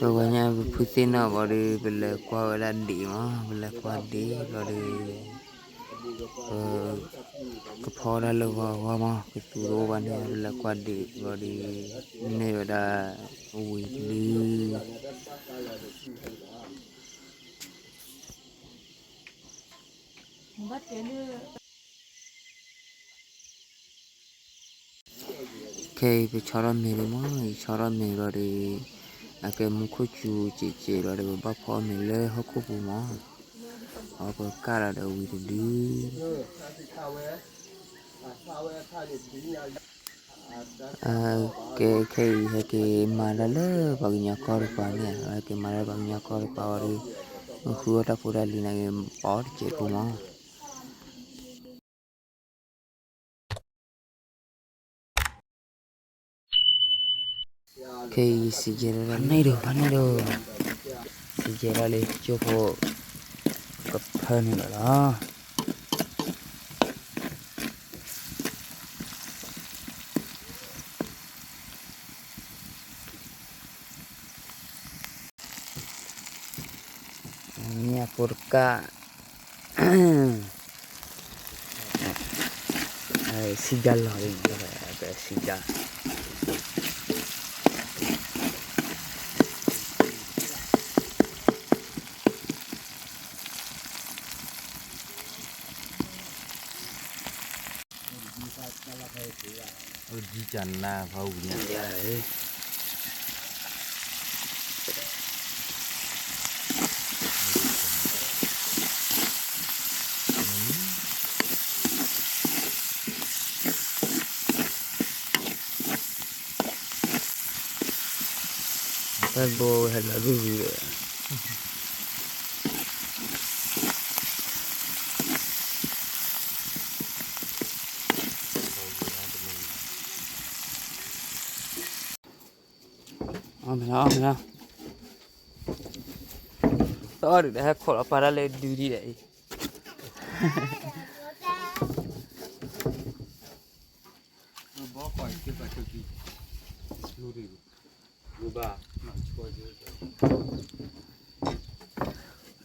တဝဲညါပဖုသ့ၣ်နီၣ်ဘၣ်ဒီး ပလဲၤကွၢ်ဝဲဒၣ်ဒံးမး, ပလဲၤကွၢ်ဒံးဘျီဒီး ပကဖီဒၣ်လၢဂီၤဂီၤမး, ကသူတအိၣ်ဘၣ်န့ၣ် ပလဲၤကွၢ်ဒံးဘျီဒီး မ့ၢ်ဝဲဒၣ်ဝံၤတဒု ခဲအံၤပဆီထီၣ်မ့ၤဒံးမး, ယဆီထီၣ်မ့ၤဘျီဒီး အကဲမူခိၣ်စူၤစဲးစဲးဘျီဒီး ပဘၣ်ဖီအီၣ်မ့ၤလၢဟီၣ်ခိၣ်ပူၤမး, အီပကၢ်ဒီးဝံၤတဒု ကဲခဲအံၤ ဟဲက့ၤမၤတၢ်လၢပှၤကညီကီၢ်တကပၤန့ၣ်, ဟဲက့ၤမၤတၢ်လၢပှၤကညီကီၢ်တကပၤဝံၤဒီး မ့ၢ်ဃုအီၣ်တၢ်ဖိတၢ်လံၤန့ၣ် ပအီၣ်တစဲးဖိမး. ခဲအံၤ စံးကဲၤဒၣ် ဖးန့ၢ်ဒိၣ် ဖးန့ၢ်ဒိၣ်, စံးကဲၤဒၣ်လၢကၠိဖိ ကဖၢန့ၣ်လီၤလီၤ. မ့ၢ်အဖိတကၢ် စံးကဲၤလီၤ စံးကဲၤ ဒ်ကနၣ်ဖးဝံၤညါ တၢ်ဘိဝဲဟဲလီၤဒူၣ်ဝံၤဒီး အီၣ်မ့ၤလီၤ အီၣ်မ့ၤလီၤ, တအီၣ်ဒုးဒီး ဟဲခိးလီၤပာ်တၢ်လၢဒုဒံးဒီးအံ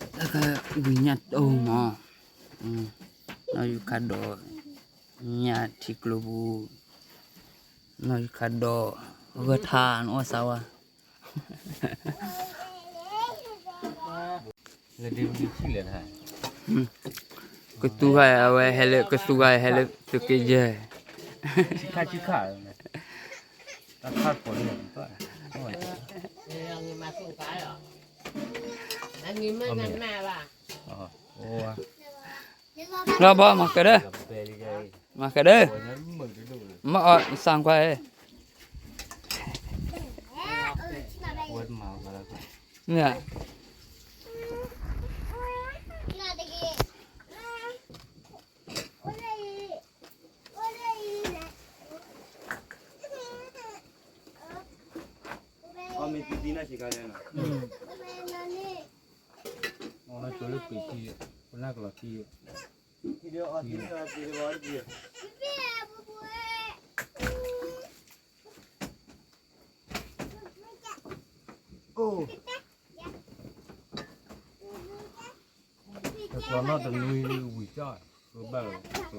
ၤ, တၢ်ခါဝံၤညၣ်တိၢ်မး, နီၢ်ယူၤခးဒီး ညၣ်ထံကျိပူၤ, နီၢ်ယူၤခးဒီး ဂၢၢ်ထါ နအီၣ်စါဝါ ကသူဂၤအဝဲဟဲလၢ ကသူဂၤဟဲလၢသုးက့ယဲၢ်, ဆံခါဆံခါ, တၢ်ခါကိးန့ၣ် လီၤဘီမၤကဒၢ, မၤကဒၢ, မၤအီၤနစၢ်ခွါဧၢ, မ့ၢ် အီၣ်မ့ၤသံသံန့ၣ်ဆံးခါလဲၣ်နီၤ, အီၣ်လၢပှ့ၤထံ, ပနၢ်ကလီၤထံ, အိၣ်, တကျီနီၢ်တနွံဝံၤကၠီ, ကဘၣ်လီၤကျီ,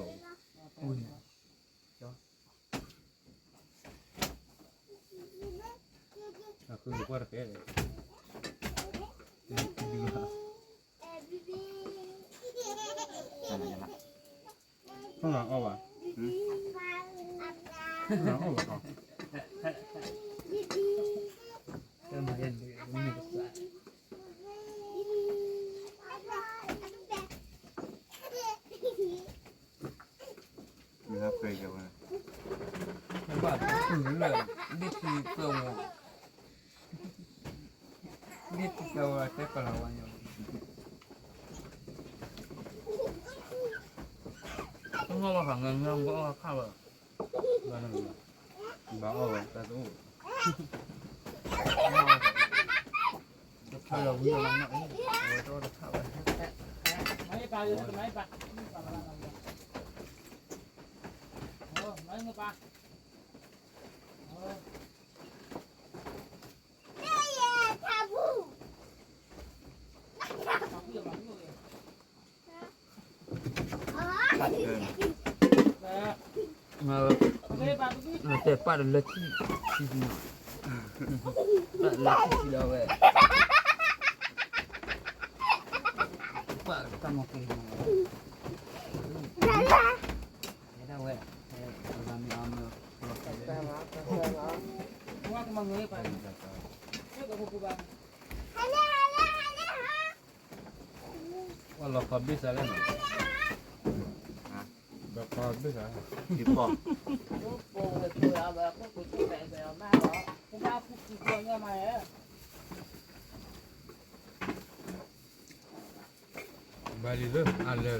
အဃုကွၢ်တကဲ, အီၣ်ဘၣ်, အီၣ်ဘၣ်, မ့ၢ်ဟဲပှဲၤကဝဲ, ဘၣ်တတုၤလၢ ဒ်ထံကျိဝဲ, ဒ်ထံကျိဝဲတဲကလီၤဝဲညါ, ငီၢ်ဘၣ်ဃးငါငါဘၣ်ခါဘၣ်, ဘၣ်အီၣ်ဘၣ်တၢ်တအိၣ်, တခါလီၤဝံၤလီၤနီၤ, အဝဲတအီၣ်တခါဘၣ်, မ့ၢ်ပၢ်, မ့ၢ်ပၢ်, မ့ၢ်ပၢ်, မ့ၢ်ပၢ်, မ့ၢ်ပၢ်, ပာ်တလၢထံၣ်ထံၣ်နီၤ, ပာ်လၢထံၣ်ထံၣ်ဒီးဝဲ, ပာ်တၢ်မီၢ်က့ၤနီၤ, ဒၣ်ဝဲ, မ့ၢ်အမ့ၢ်, ဝဲလီၤခီဘ့ၣ်စးလဲၣ်နီၤ, ဘၣ်ခီဘ့ၣ်စး, ယပီၢ်, ဘၣ်လံလၢအလၢာ်, ဘၣ်လံလၢအလၢာ်လီ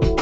ၤ.